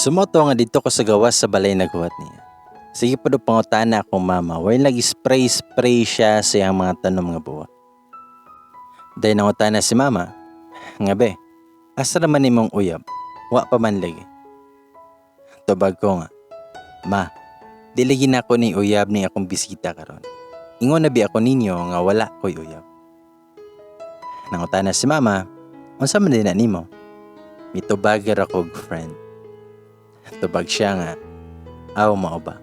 So mao to nga didto ko sa gawas sa balay naghuwat niya. Sige pa do pangutana akong mama while nag-spray-spray siya sa iyang mga tanom nga buwa. Dayon nangutana si mama, nga be, asa naman nimong uyab? Wa pa man lagi. Tubag ko nga, "Ma, di lagi na ako ni uyab ni akong bisita karon. Ingon na bi ako ninyo nga wala ko'y uyab." Nangutana si mama, "Unsa man din na nimo?" "Mitubag ra kog friend." Tubag siya nga, "Aw, mao ba?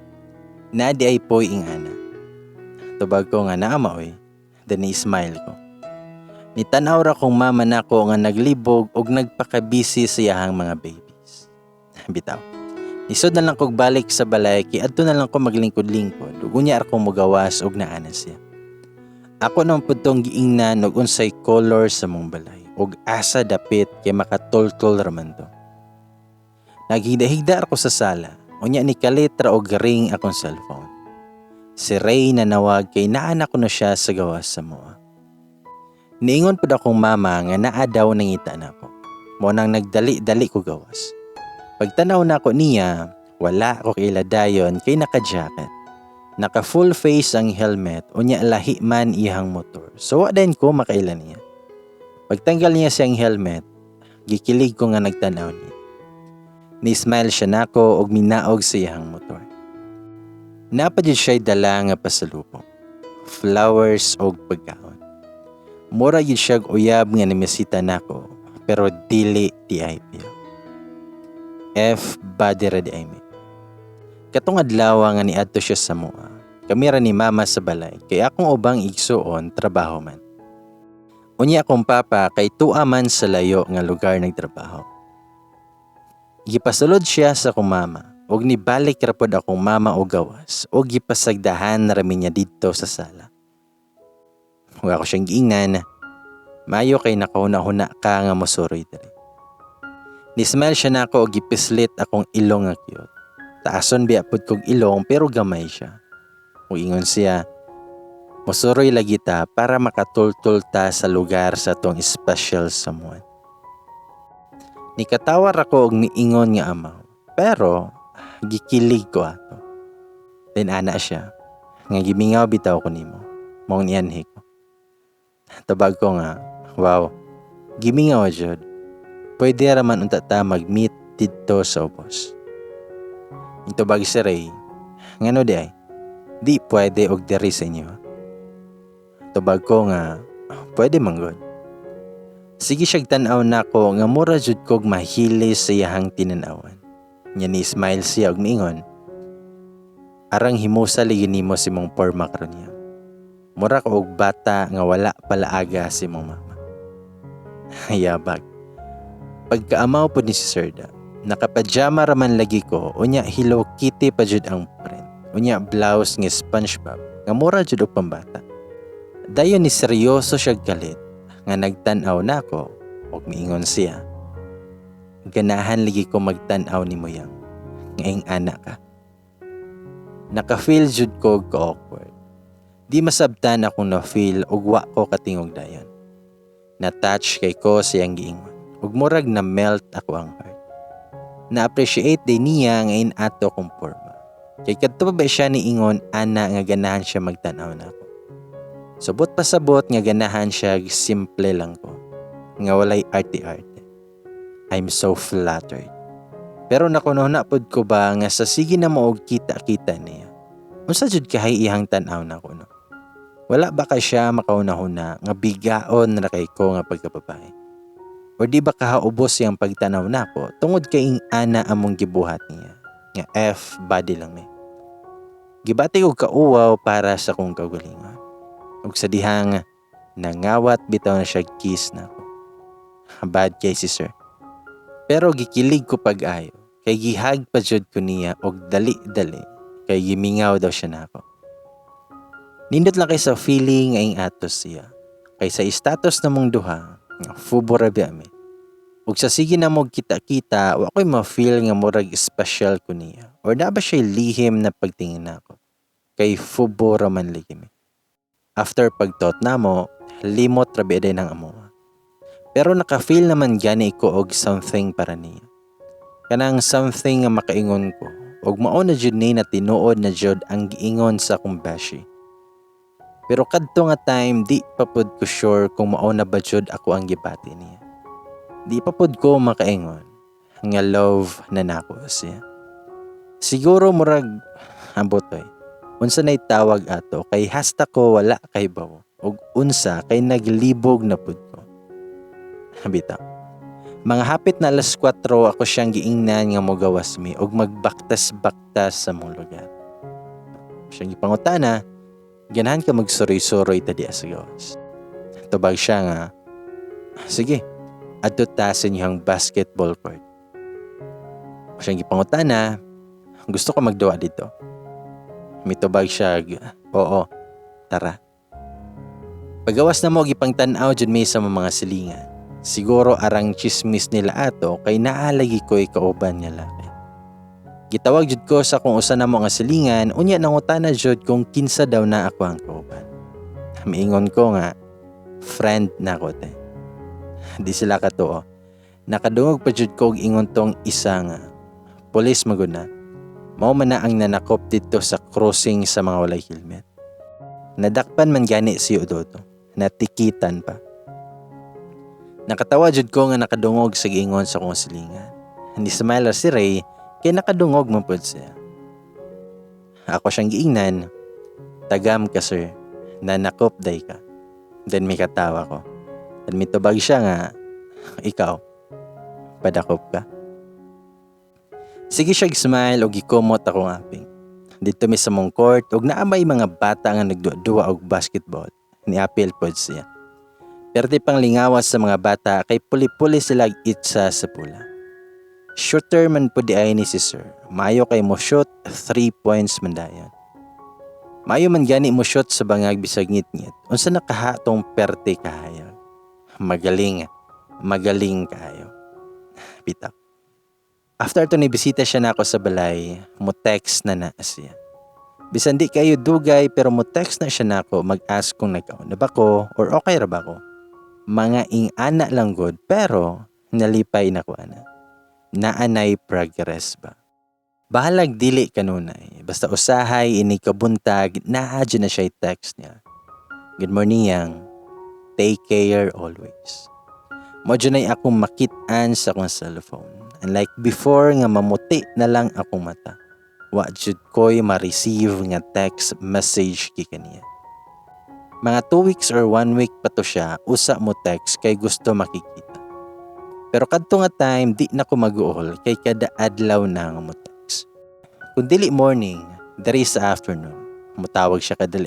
Naa diay poy ingana?" Tubag ko nga naa maoy. Then ni-smile ko. Nitanaw ra kong mama nako nga naglibog og nagpakabisi sa iyahang mga babies. Bitaw. Nisod na lang kog balik sa balay kay adto na lang ko maglingkod-lingkod ug unya ra ko mogawas og naa na siya. Ako naman pud tong giingnan og unsay color sa mong balay ug asa dapit kay makatultol ra man to. Naghigda-higda ko sa sala, unya ni kalit ra og ring akong cellphone. Si Ray nanawag kay naa na kuno siya sa gawas sa moa. Niingon pud akong mama nga naa daw nangita nako. Mao nang nagdali-dali ko gawas. Pagtanaw nako niya, wala ko kaila dayon kay naka-jacket. Naka full face ang helmet, unya lahi man iyang motor. So wa din ko makaila niya. Pagtanggal niya siyang helmet, gikilig ko nga nagtanaw niya. Ni-smile siya nako og minaog sa iyang motor. Naa pa jud siya dala nga pasalubong. Flowers og pagkaon. Mura gyud siya uyab nga nimisita nako pero dili diay biya. F body ra diay mi. Katong adlaw nga niadto siya sa moa, kami ra ni mama sa balay kay akong ubang igsuon trabaho man. Unya akong papa kay tua man sa layo nga lugar nagtrabaho. Gipasulod siya sa akong mama ug nibalik ra pod akong mama og gawas ug gipasagdahan ra mi niya didto sa sala. Ug ako siyang giingnan, "Maayo kay nakahuna-huna ka nga mosuroy diri." Ni-smile siya nako og gipislit akong ilong nga cute. Taason biya pud kog ilong pero gamay siya. Ug ingon siya, "Mosuroy lagi ta para makatultol ta sa lugar sa atong special someone." Nikatawa ra ko og miingon nga amaw, pero gikilig ko ato. Then ana siya, nga gimingaw bitaw ko nimo, maong nianhi ko. Tubag ko nga, "Wow, gimingaw jud. Pwede ra man unta ta mag-meet didto sa ubos." Tubag si Ray, "Ngano diay? Di pwede og diri sa inyo?" Tubag ko nga, "Pwede man gud." Sige siyag tan-aw nako nga mura jud kog mahili sa iyahang tinanawan. Nya ni smile siya og miingon, "Arang himusa lagi nimo sa imong porma karon niya. Mura ka og bata nga wala palaaga sa imong mama." Yabag. Pagkaamaw pod ni si Serda, nakapajama raman lagi ko, unya Hello Kitty pa jud ang print. Unya blouse nga SpongeBob, nga mura jud og pambata. Dayon ni seryoso siya kalit, nga nagtan-aw nako, ug miingon siya, "Ganahan lagi ko magtan-aw nimo yang, nga ing-ana ka." Naka-feel jud ko og ka-awkward. Di masabtan akong na-feel ug wa ko katingog dayon. Na-touch kay ko sa iyang giingon ug murag na melt ako ang heart. Na-appreciate din niya nga in-ato kong porma. Kay kadto pa ba siya niingon ana nga ganahan siya magtan-aw nako. Subot pasabot nga ganahan siya simple lang ko. Nga walay arte-arte. I'm so flattered. Pero nakuno na pod ko ba nga sa sige na mo og kita-kita niya. Unsa jud kahay iyang tan-aw nako, no? Wala ba ka siya makauna-huna nga bigaon ra kay ko nga pagkababae? Or di ba kahaubos siyang pagtanaw nako tungod kay ing-ana among gibuhat niya nga F body lang mi? Gibati og kauwaw para sa kong kaugalingon. Ug sa dihang nangawat bitaw na siya kiss nako. Bad kay si sir. Pero gikilig ko pag-ayo kay gihag pa jud ko niya og dali-dali kay gimingaw daw siya nako. Nindot lang kay sa feeling nga ing-atos siya. Kay sa status namong duha, nga fubo ra biya mi. Ug sa sige na mo kita-kita, wa ko'y ma-feel nga murag special ko niya. Or naa ba siya lihim na pagtingin nako? Kay fubo ra man lagi mi. After pagtot namo, limot ra biya ng amoa. Pero naka-feel naman gani ko og something para niya. Kanang something nga makaingon ko. Og mao na jud ni na tinuod na jud ang giingon sa akong beshi. Pero kadto nga time, di pa pud ko sure kung mao na ba jud ako ang gibati niya. Di pa pud ko makaingon nga love na nako siya. Siguro murag ambot oy. Unsa nay tawag ato kay hasta ko wala kay bawo ug unsa kay naglibog na pud ko. Bitaw. Mga hapit na alas 4, ako siyang giingnan nga mogawas mi ug magbaktas-baktas sa mong lugar. Siyang gipangutana, "Ganahan ka magsuroy-suroy ta diya sa gawas?" Tubag siya nga, "Sige, adto ta sa inyong basketball court." Siyang gipangutana, "Gusto ka magduwa dito?" Mitubag siya, "Oo, tara." Pagawas namo, gipangtan-aw jud mi sa mga silingan. Siguro arang chismis nila ato kay naalagi ko'y kauban nga laki. Gitawag jud ko sa kung usa namo nga silingan, unya nangutana jud kung kinsa daw na ako ang kauban. Miingon ko nga, "Friend na ko, te." Di sila katuo. Nakadungog pa jud ko og ingon tong isa nga, "Pulis magud na. Mao man na ang nanakop dito sa crossing sa mga walay helmet." Nadakpan man gani si Udodo. Natikitan pa. Nakatawa jud ko nga nakadungog sa giingon sa akong silingan. Ni smile ra si Ray kay nakadungog man pud siya. Ako siyang giingnan, "Tagam ka, sir, nanakop day ka." Then may katawa ko. Then mitubag siya nga, "Ikaw, padakop ka." Sige siya smile og gikumot akong aping. Dito mi sa mong court og naa may mga bata nga nagduwa-duwa og basketball. Niapil pod siya. Perte pang lingawas sa mga bata kay puli-puli sila itsa sa pula. Shooter man po di ay ni si sir. Mayo kay mo shoot 3 points man dayon. Mayo man gani mo shoot sa bangag bisag ngit-ngit. Unsa nakahatong perte kahayag. Magaling, magaling kaayo. Bitaw. After to ni bisita siya nako sa balay, mo text na na siya. Bisan di kayo dugay pero mo text na siya nako, mag-ask kung nagkaon na ba ko or okay ra ba ko. Mga ing-ana lang gud pero nalipay na ko ana. Naanay progress ba? Bahalag dili kanunay. Basta usahay ini kabuntag naa jud na siya text niya. "Good morning, Yang. Take care always." Mo jud nay akong makit-an sa akong cellphone. Unlike before nga mamuti na lang akong mata. Wa jud ko'y ma-receive nga text message gikan niya. Mga 2 weeks or 1 week pa to siya usa mo text kay gusto makikita. Pero kadto nga time, di na ko mag-uol kay kada adlaw na nga mo text. Kung dili morning, diri sa afternoon, mutawag siya kadali.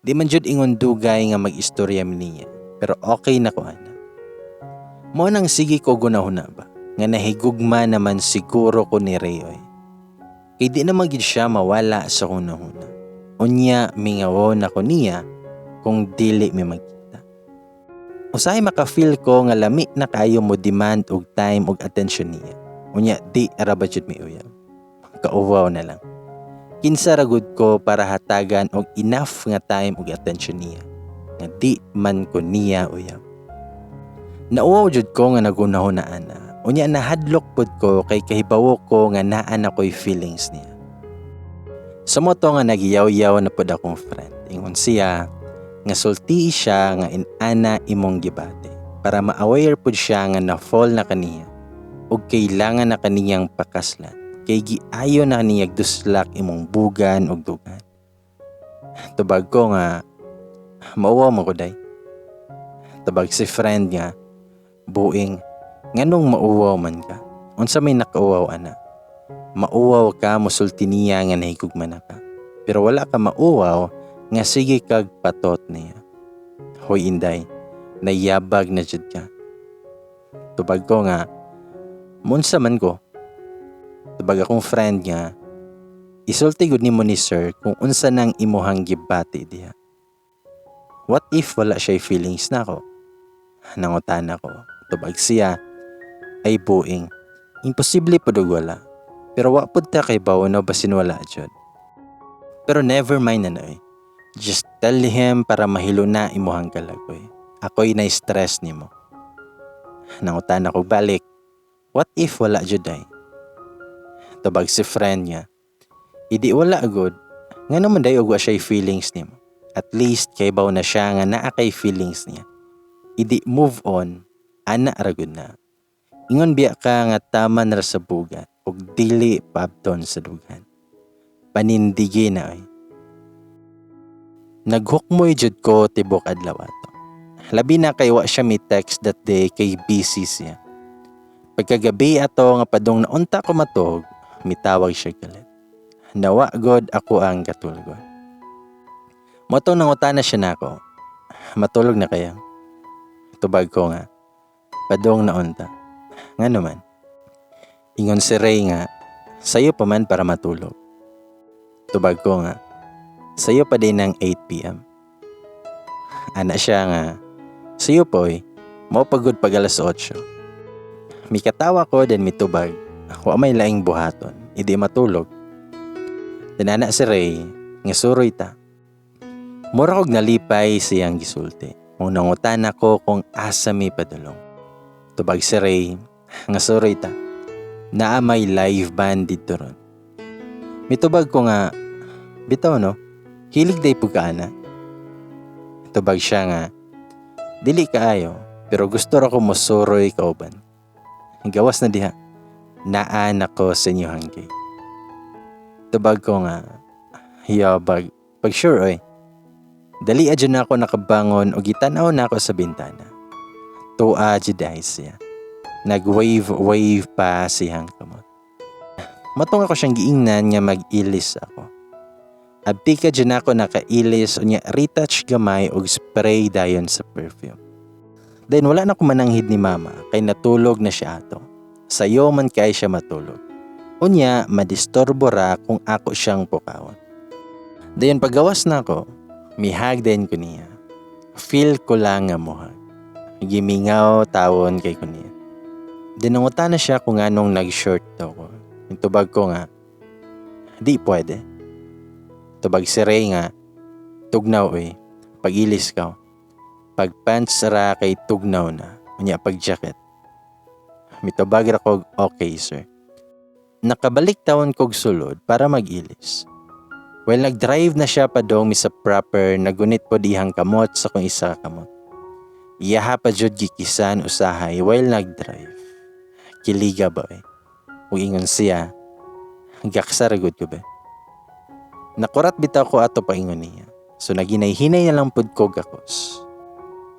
Di man jud ingon dugay nga mag-istorya mi niya, pero okay na ko ana. Mo nang sige ko gunahuna ba, nga nahigugma naman siguro ko ni Ray oy. Kay di naman gid siya mawala sa hunahuna. Unya mingawon ako niya kung dili mi magkita. Usahay maka-feel ko nga lami na kayo mo demand og time og attention niya. Unya di ra ba jud mi uyab. Kauwaw na lang. Kinsa ra gud ko para hatagan og enough nga time og attention niya nga di man ko niya uyab? Nauwaw jud ko nga nagunahuna ana. Unya nahadlok pud ko kay kahibawo ko nga naa na ko'y feelings niya. Sa moto nga nagiyaw-yaw na pud akong friend. Ingon siya nga sultii siya nga inana imong gibati para ma-aware pud siya nga na-fall na kaniya ug kailangan na kaniyang pakaslan kay giayo na niya duslak imong bugan ug dugan. Tubag ko nga, "Mauwaw mo ko day." Tubag si friend nga, "Buing, nganong mauwaw man ka? Unsa may nakauwaw ana? Mauwaw ka musulti niya nga nahigugma na ka. Pero wala ka mauwaw nga sige kag patot niya. Hoy Inday, nayabag na jud ka." Tubag ko nga, "Munsa man ko?" Tubag akong friend nga, "Isulti gud nimo ni sir kung unsa nang imuhang gibati diha." "What if wala siya feelings nako?" Nangutana ko. Tubag siya, "Ay buing, imposible pud og wala. Pero wa pud ta kay bawo no, basin wala jud. Pero never mind na noy. Just tell him para mahilo na imuhang kalagoy. Ako'y na-stress nimo." Nangutana ko balik, "What if wala jud ay?" Tubag si friend niya, "Idi wala gud, ngano man day og wa siya feelings nimo? At least kaybaw na siya nga naa kay feelings niya. Idi move on, ana ra gud na. Ingon biya ka nga tama na ra sa bugat ug dili paabton sa dughan. Panindigi na oy." Naghukmoy jud ko tibok adlaw ato. Labi na kay wa siya mi text that day kay busy siya. Pagkagabi ato nga padung na unta ko matug, mitawag siya kalit. Nawa god ako ang katulgon. Mao tong nangutana siya nako, "Matulog na kaya?" Tubag ko nga, "Padong na unta. Nga naman?" Ingon si Ray nga, "Sayo pa man para matulog." Tubag ko nga, "Sayo pa din ng 8 p.m." Ana siya nga, "Sayo po oy, mao pagod pag alas 8." Mikatawa ko, then mitubag, "Wa may laing buhaton, idi matulog." Then ana si Ray, nga suroy ta. Mura kog nalipay siyang gisulti. Mao nangutana ko kung asa mi padulong. Tubag si Ray, nga suroy ta. Naa may live band didto ron. Mitubag ko nga, "Bitaw no, hilig day pud ka ana." Tubag siya nga, "Dili kaayo, pero gusto ra ko mosuroy kauban. Gawas na diha, naa na ko sa inyohang gate." Tubag ko nga, "Yabag, pag sure oy." Dali adyo na ako nakabangon o gitanaw na ako sa bintana. Tua jud ay siya. Nag-wave-wave pa siyang kamot. Matong ako siyang giingnan nga mag-ilis ako. Abti ka dyan ako nakailis unya retouch gamay og spray dayon sa perfume. Then wala na ko mananghid ni mama kay natulog na siya ato. Sayo man kay siya matulog. Unya madisturbo ra kung ako siyang pukawon. Dayon pagawas na ako, mihag din ko niya. Feel ko lang nga mohag. Gimingaw tawon kay ko niya. Dinangutan na siya kung anong nag-short daw ko. Tubag ko nga, "Di pwede." Tubag si Ray nga, "Tugnaw oy, pag-ilis ka. Pag pants ra kay tugnaw na, unya pag jacket." Mitubag ra kog, "Okay sir." Nakabalik tawon kog sulod para mag-ilis. Well, nag-drive na siya padong mi sa proper, nagunit po dihang kamot sa kung isa kamot. Iyaha pa jud gikisan usahay while nag-drive. Kiliga ba eh. Ug ingon siya, "Gaksa ra gud ko ba." Nakurat bitaw ko ato paingon niya. So naginay-hinay na lang pud ko gakos.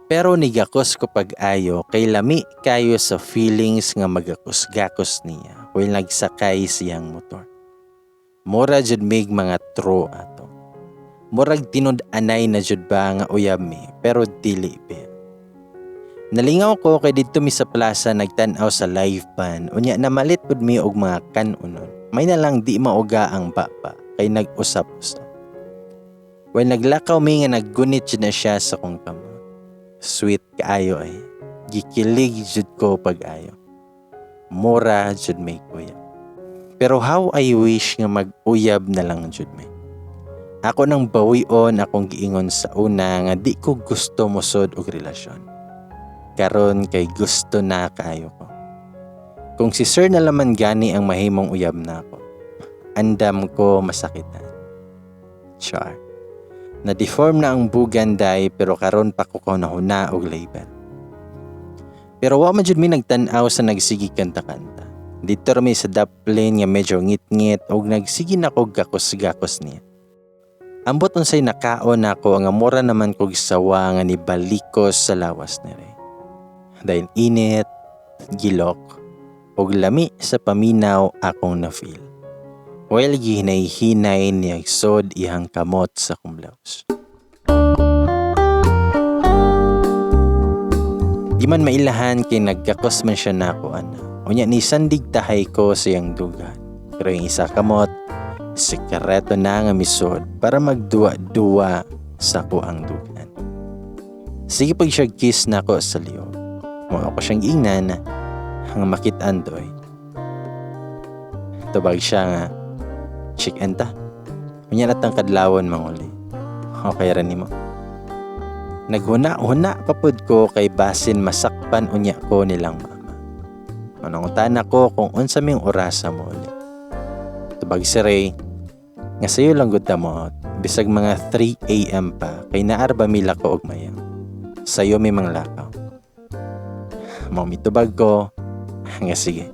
Pero nigakos ko pag-ayo kay lami kayo sa feelings nga magakos-gakos niya while nagsakay siyang motor. Mura jud mig mga true ato. Murag tinud-anay na jud ba nga uyab mi pero dili ba. Nalingaw ko kay didto mi sa plaza nagtan-aw sa live band, unya namalit pud mi og mga kanunon. May na lang di mauga ang baba kay nag-usap-usap. While naglakaw mi nga naggunit jud na siya sa kong kamot. Sweet kaayo ay. Gikilig jud ko pag-ayo. Mura jud may kuya. Pero how I wish nga mag-uyab na lang jud may. Ako nang bawion akong giingon sa una nga di ko gusto mosud og relasyon. Karon kay gusto na kaayo ko. Kung si sir na laman gani ang mahimong uyab na ako, andam ko masakitan. Char. Na-deform na ang bugan day pero karon pa ko kahuna og label. Pero wa man jud mi nagtan-aw sa nagsigi kanta-kanta. Didto ra mi sa daplin nga medyo ngit-ngit og nagsige na kog gakos-gakos niya. Ambot unsay nakaon nako nga mura naman kog sawa nga nibalikos sa lawas ni Ray. Dahil init, gilok, ug lami sa paminaw akong na-feel. While gihinay-hinay niya sod iyang kamot sa akong blouse. Di man mailahan kay nagkakos man siya nako ana. Unya ni sandig tahay ko sa iyang dugan. Pero yung isa kamot, sekreto na nga misod para magduwa-duwa sa ko ang dugan. Sige pag siya kiss nako sa liog. Mo ako siyang giingnan nga makit-an to eh. Tubag siya nga, "Check in ta. Unya natang kadlawon manguli. Okay ra nimo?" Naghuna-huna pa pud ko kay basin masakpan unya ko nilang mama. Manangutan ako kung unsa ming orasa mo uli. Tubag si Ray nga sayo lang gud ta mo bisag mga 3 AM pa kay naa ra ba mi lakaw og maya. Sayo mi manglakaw. Mao mitubag ko nga sige,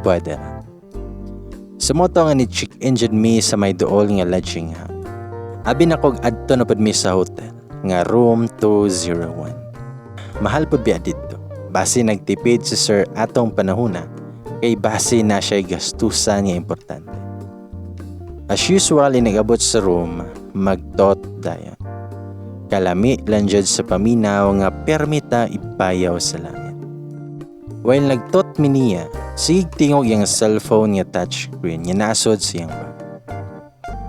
pwede ra. So mao to nga ni check-in jud mi sa may duol nga lodging house. Abi nako adto na pud mi sa hotel nga room 201. Mahal pud biya didto. Basi nagtipid si sir atong panahona kay basi na siya gastusan nga importante. As usual, inigabot sa room, magtot dayon. Kalami lang jud sa paminaw nga permita ipayaw sa langit. While nagtot mi niya, sige tingog iyang cellphone nga touchscreen nga nasod sa iyang bag.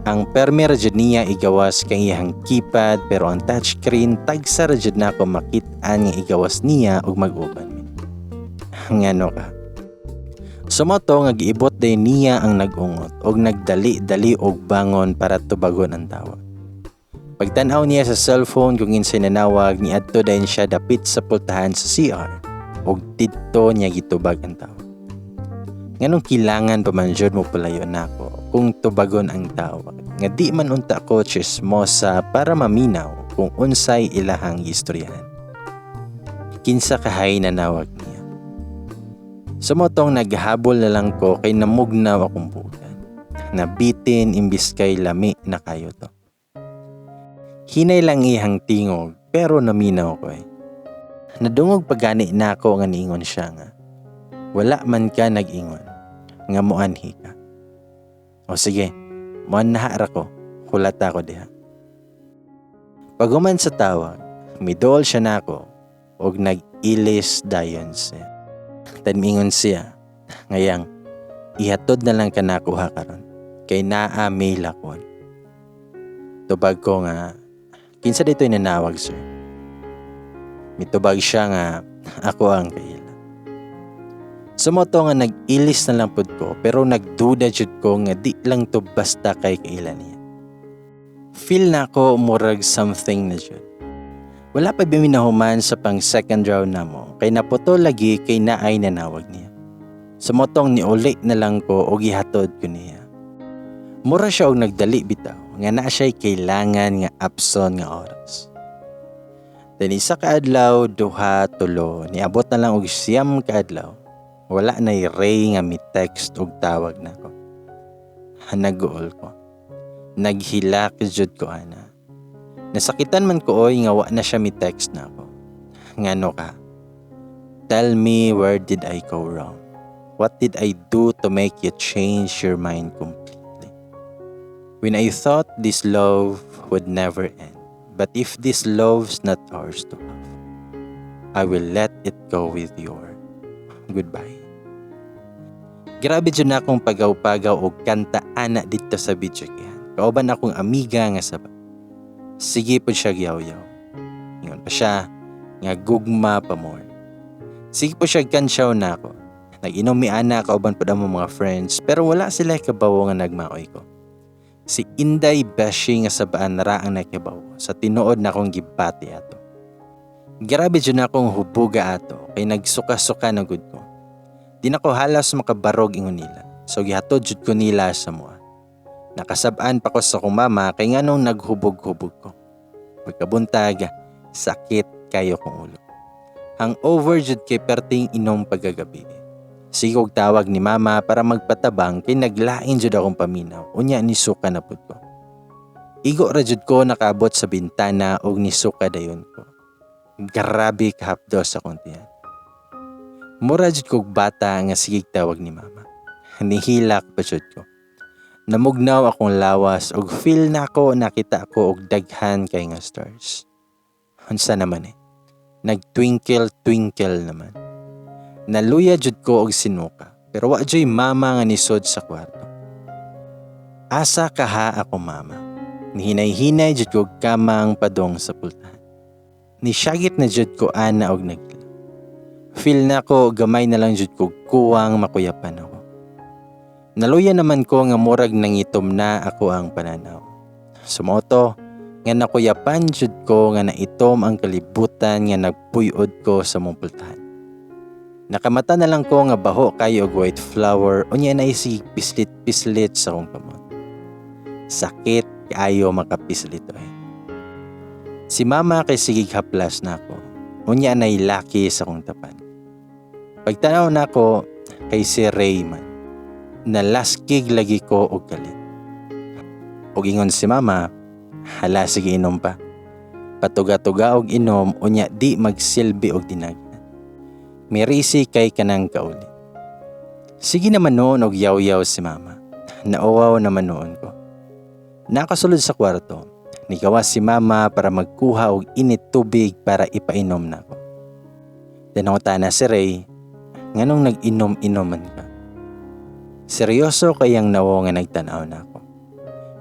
Ang permi ra jud niya igawas kay iyang keypad, pero ang touchscreen tagsa ra jud nako makit-an nga igawas niya ug mag-uban mi. Ngano ka? So mao to nga giibot day niya ang nag-ungot og nagdali-dali og bangon para tubagon ang tawag. Pagtan-aw niya sa cellphone kung kinsay nanawag, niadto dayon siya dapit sa pultahan sa CR ug didto niya gitubag ang tawag. Nganong kilangan pa man jud mo palayo nako kung tubagon ang tawag, nga di man unta ko chismosa para maminaw kung unsay ilahang gistoryahan? Kinsa kahay nanawag niya? So mao tong naghabol na lang ko kay namugnaw akong bugan. Nabitin imbis kay lami na kayo to. Hinay lang iyang tingog pero naminaw ko eh. Nadungog pagani nako nga niingon siya nga, "Wala man ka nag-ingon nga muanhi ka. O sige, muanha ra ko, hulata ko diha." Paghuman sa tawag, miduol siya nako og nag-ilis dayon siya. Tan miingon siya, ngayang ihatod na lang ka nakuha karon kay naa may lakon. Tubag ko nga, "Kinsa dito'y nanawag, sir?" Mitubag siya nga ako ang kaila. So mao to nga nag-ilis na lang pud ko pero nagduda jud ko nga di lang to basta kay kaila niya. Feel na ako murag something na jud. Wala pa mi nahuman sa pang second round namo kay naputo lagi kay naay nanawag niya. So mao tong niuli na lang ko og gihatod ko niya. Mura siya og nagdali bitaw nga naa siya'y kailangan nga apson nga oras. Then isa ka adlaw, duha, tulo, niabot na lang og 9 ka adlaw. Wala na'y Ray nga mi text og tawag nako. Naguol ko. Naghilak jud ko ana. Nasakitan man ko oy nga wa na siya mi text nako. Ngano ka? Tell me, where did I go wrong? What did I do to make you change your mind completely? When I thought this love would never end, but if this love's not ours to have, I will let it go with your goodbye. Grabe jud na akong pagaw-pagaw og kanta ana didto sa videokehan. Kauban akong amiga nga saba. Sige po siya giyaw-yaw. Ingon pa siya nga gugma pa more. Sige po siya kantsaw na ako. Nag-inom mi ana kauban pud among mga friends pero wala sila kabawo nga nagmaoy ko. Si Inday Beshi nga sabaan ra ang nakibawo sa tinuod na akong gibati ato. Grabe jud na akong hubuga ato kay nagsuka-suka na gud ko. Di na ko halos makabarog ingon nila. So gihatod jud ko nila sa mua. Nakasab-an pa ko sa akong mama kay nganong naghubog-hubog ko. Pagkabuntag, sakit kayo kong ulo. Hangover jud kay perting inom pagkagabi. Sige og tawag ni mama para magpatabang kay naglain jud akong paminaw. Unya nisuka na pud ko. Igo ra jud ko nakaabot sa bintana og nisuka dayon ko. Grabe kahapdos akong tiyan. Mura jud kog bata nga sigig tawag ni mama. Nihilak pa jud ko. Namugnaw akong lawas og feel nako nakita ko og daghan kay nga stars. Unsa naman eh. Nagtwinkle twinkle naman. Naluya jud ko og sinuka pero wa juy mama nga nisod sa kwarto. Asa kaha ako mama? Nihinay-hinay jud ko og kamang padong sa pultahan. Nisyagit na jud ko ana og nagila. Feel na ko gamay na lang jud ko kuwang makuyapan ako. Naluya naman ko nga murag nangitom na ako ang pananaw. So mao to nga nakuyapan jud ko nga naitom ang kalibutan nga nagpuyod ko sa mong pultahan. Nakamata na lang ko nga baho kayo og white flower, unya na isig pislit-pislit sa akong kamot. Sakit kaayo makapislit oy. Si mama kay sigig haplas na ako. Unya nay laki sa akong tapan. Pagtanaw nako kay si Rayman. Nalaskig lagi ko og kalit. Og ingon si mama, "Hala, sige, inom pa. Patuga-tuga og inom, unya di magsilbi og dinagan. Mirisi kay kanang kauli." Sige naman noon og yaw-yaw si mama. Nauwaw naman noon ko. Nakasulod sa kwarto. Nigawas si mama para magkuha og init tubig para ipainom nako. Tinungutana si Ray, "Nganong nag-inom-inom man ka?" Seryoso kayang nawo nga nagtanaw nako.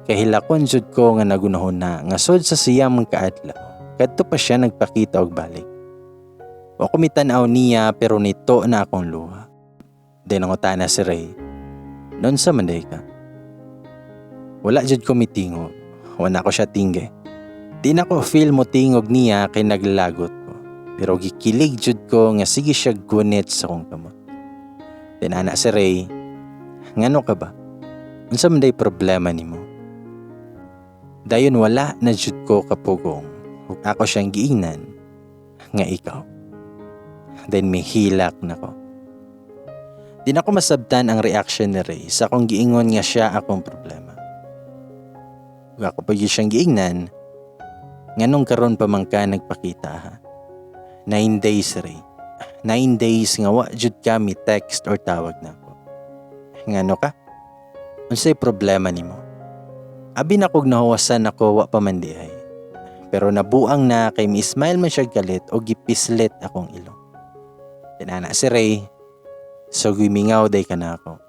Kahilakon jud ko nga nagunahon na nga sud sa 9 ka adlaw. Kadto pa siya nagpakita og balik. Wa ko mitanaw niya pero nito na akong luha. Then nangutana si Ray, "Naunsa man diay ka?" Wala jud ko mitingog. Wala ko siya tingge. Di na ko feel mo tingog niya kay naglagot ko. Pero gikilig jud ko nga sige siya gunit sa akong kamot. Then ana si Ray, "Ngano ka ba? Unsa man day problema nimo?" Dayon wala na jud ko kapugong. Ug ako siyang giingnan nga, "Ikaw." Then mihilak na ko. Di na ko masabtan ang reaction ni Ray sa akong giingon nga siya akong problema. Ug ako pa gyud siyang giingnan, "Nganong karon pa man ka nagpakita, ha? 9 days, Ray. 9 days nga wa jud ka mi text or tawag nako. Ngano ka? Unsay problema nimo?" Abi na kog nahuwasan ako, wa pa man di ay. Pero nabuang na kay mi-smile man siya galit o gipislit akong ilong. Tinana si Ray, "So gimingaw day ka na ako.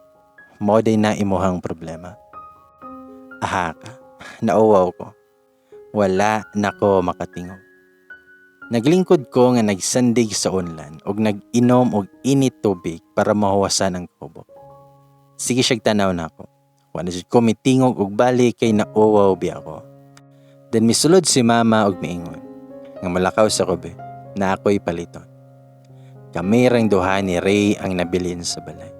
Mao day na imuhang problema." Aha ka, nauwaw ko. Wala nako makatingog. Naglingkod ko nga nagsandig sa unlan og nag-inom og init tubig para mahuwasan ang kubo. Sige siyag tanaw nako. Wa na jud ko mitingog og balik kay nauwaw biya ako. Then misulod si mama og miingon nga malakaw sa kobe na ako'y paliton. Kami rang duha ni Ray ang nabilin sa balay.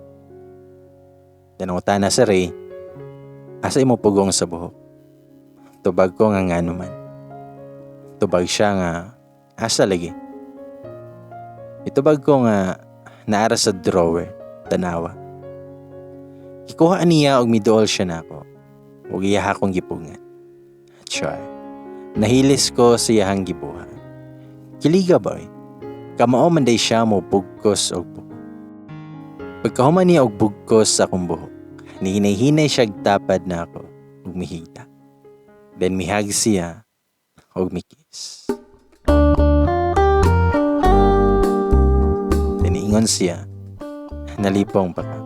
Then nangutana si Ray, "Asa imo pugong sa buhok?" Tubag ko nga, "Ngano man?" Tubag siya nga, "Asa lagi?" Itubag ko nga, "Naara sa drawer, tanawa." Gikuha niya og miduol siya nako. Ug iya akong gipugngan. Char. Nahilis ko sa iyahang gibuhat. Kiliga ba oy? Kamao man day siya mo bugkos og buhok. Pagkahuman niya og bugkos sa akong buhok, nihinay-hinay siya tapad na ako ug mihigda. Then mihag siya og mikiss. Then ingon siya, "Nalipong pa ka?"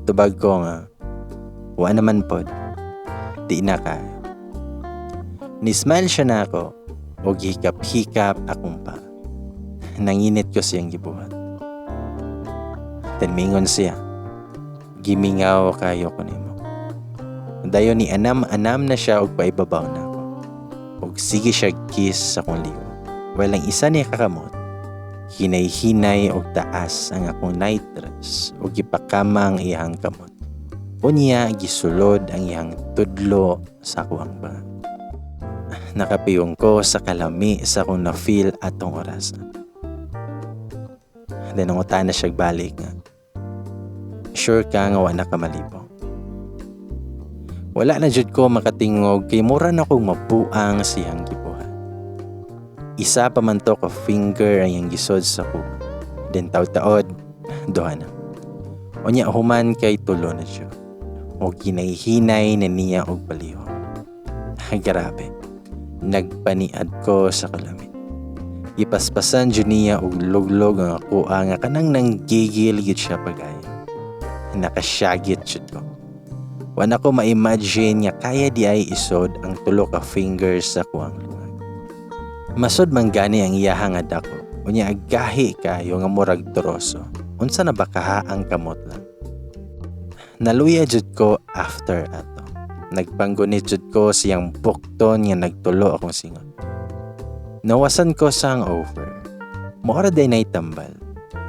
Tubag ko nga, "Wa naman pod. Di na kayo." Ni-smile siya na ako og hikap-hikap akong pa. Nanginit ko siyang gibuhat. Then mingon siya, "Gimingaw kayo ko nimo." Dayon ni anam-anam na siya og paibabaw na ako. Og sige siya kiss sa akong liwa. Walang isa niya kakamot. Hinay-hinay og taas ang akong night dress og gipakama ang iyang kamot. Unya gisulod ang iyang tudlo sa akuang banga. Nakapiyong ko sa kalami sa akong na-feel atong orasa. Then nangutana siya balik nga, "Sure ka nga wa na ka malipong?" Wala na jud ko makatingog kay mura na kong mabuang siyang gibuhat. Isa pa man to ka finger ang iyang gisod sa kuha. Then taod-taod, duha na. Unya human kay tulo na siya. O hinay-hinay na niya og palihog. Grabe. Nagpaniad ko sa kalami. Gipaspasan jud niya og luglog ang akoa nga kanang nanggigil gyud siya pag-ayo. Nakasyagit jud ko. Wala ko ma-imagine nga kaya di ay isod ang tulo ka fingers sa kuang lungag. Masod man gani ang iyaha nga dako. Unya agahi kayo nga murag troso. Unsa na ba kaha ang kamot lang. Naluya jud ko after ato. Nagpanggunit jud ko siyang bukton nga nagtulo akong singot. Nawasan ko sa hangover. Mora day nay tambal.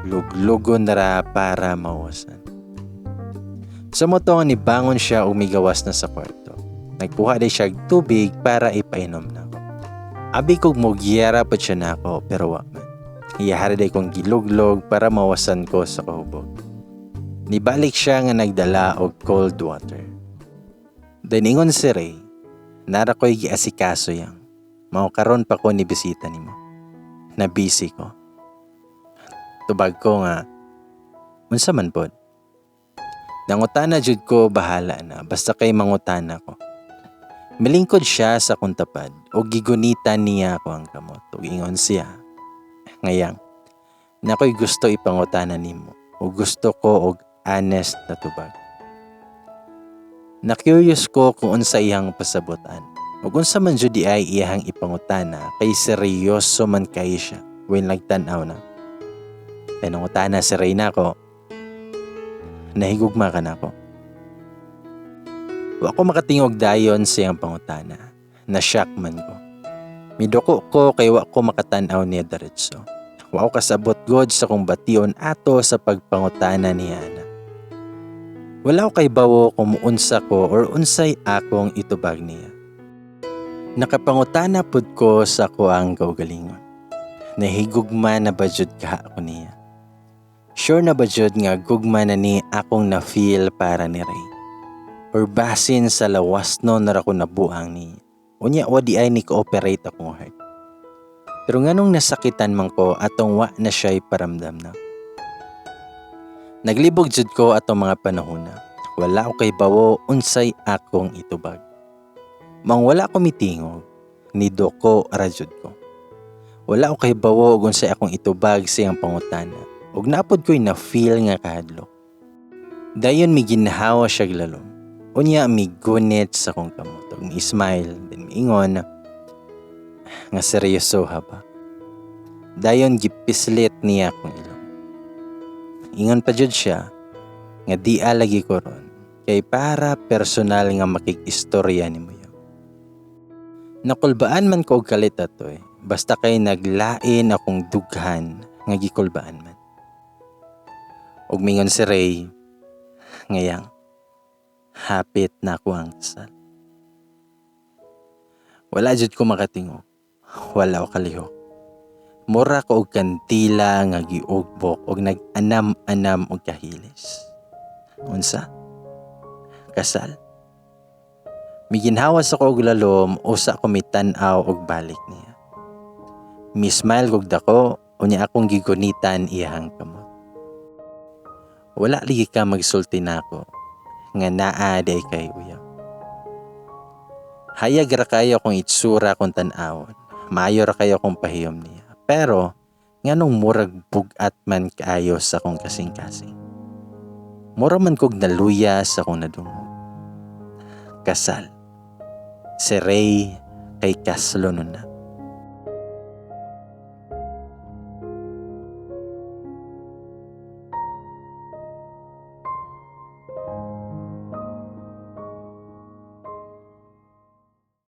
Luglugon ra para mawasan. Sa mao to nga nibangon siya ug migawas na sa kwarto. Nagkuha di siya og tubig para ipainom nako. Abi kog mugyera pa siya nako pero wa man. Iyahari day kong giluglog para mawasan ko sa kahubog. Nibalik siya nga nagdala og cold water. Then ingon si Ray, "Nara ko'y giasikaso yang. Mao karon pa ko ni bisita nimo. Na busy ko." Tubag ko nga, "Unsa man pod?" Nangutana jud ko, bahala na, basta kay mangutana ko. Milingkod siya sa akong tapad ug gigunitan niya ako ang kamot ug ingon siya, "Ngayang, nakoy gusto ipangutana nimo ug gusto ko og honest na tubag." Na-curious ko kung unsa iyang pasabutan. Ug unsa man jud ay iyang ipangutana kay seryoso man kay siya when nagtan-aw na. Kay nangutana si Ray nako, "Nahigugma ka nako?" Wa ko makatingog dayon sa iyang pangutana. Na-shock man ko. Miduko ko kay wa ko makatan-aw niya diretso. Wa ko kasabot god sa kong bation ato sa pagpangutana niya ana. Wala ko kay bawo kung muunsa ko or unsay akong itubag niya. Nakapangutana pud ko sa akoang kaugalingon. Nahigugma na ba jud ka ako niya? Sure na ba jud nga gugma na ni akong na-feel para ni Ray? Or basin sa lawas no na ra ko nabuang niya? Unya wa di ay ni cooperate akong heart. Pero nganong nasakitan man ko atong wa na siya'y paramdam na. Naglibog jud ko atong mga panahon na. Wala ko kay bawo unsay akong itubag. Mang wala ko mitingog, niduko ra jud ko. Wala ko kay bawo ug unsay akong itubag sa iyang pangutana. Ug napod ko'y na-feel nga kahadlok. Dayon miginhawa siya lalom. Unya migunit sa akong kamot ug mi-smile, then miingon nga, "Seryoso ha ba?" Dayon gipislit niya akong ilong. Ingon pa jud siya nga di lagi ko ron kay para personal nga makig-istorya nimo yo. Nakulbaan man ko og kalit ato eh. Basta kay naglain akong dughan nga gikulbaan man. Ug mingon si Ray, "Ngayang, hapit na ako ang kasal." Wala jud ko makatingog. Wala ko kalihok. Mura ko og kandila nga giugbok og nag-anam-anam og kahilis. Unsa? Kasal? Miginhawas ako og lalom usa ko mitan-aw og balik niya. Mi-smile kog dako unya akong gigunitan iyahang kamot. "Wala lagi ka magsulti nako nga naa day kay uyab. Hayag ra kayo kung itsura kung tan-awon. Maayo ra kayo kung pahiyom niya. Pero nganong murag bugat man kaayo sa akong kasing-kasing? Mura man kog naluya sa akong nadungog. Kasal. Si Ray kay kaslo nun na."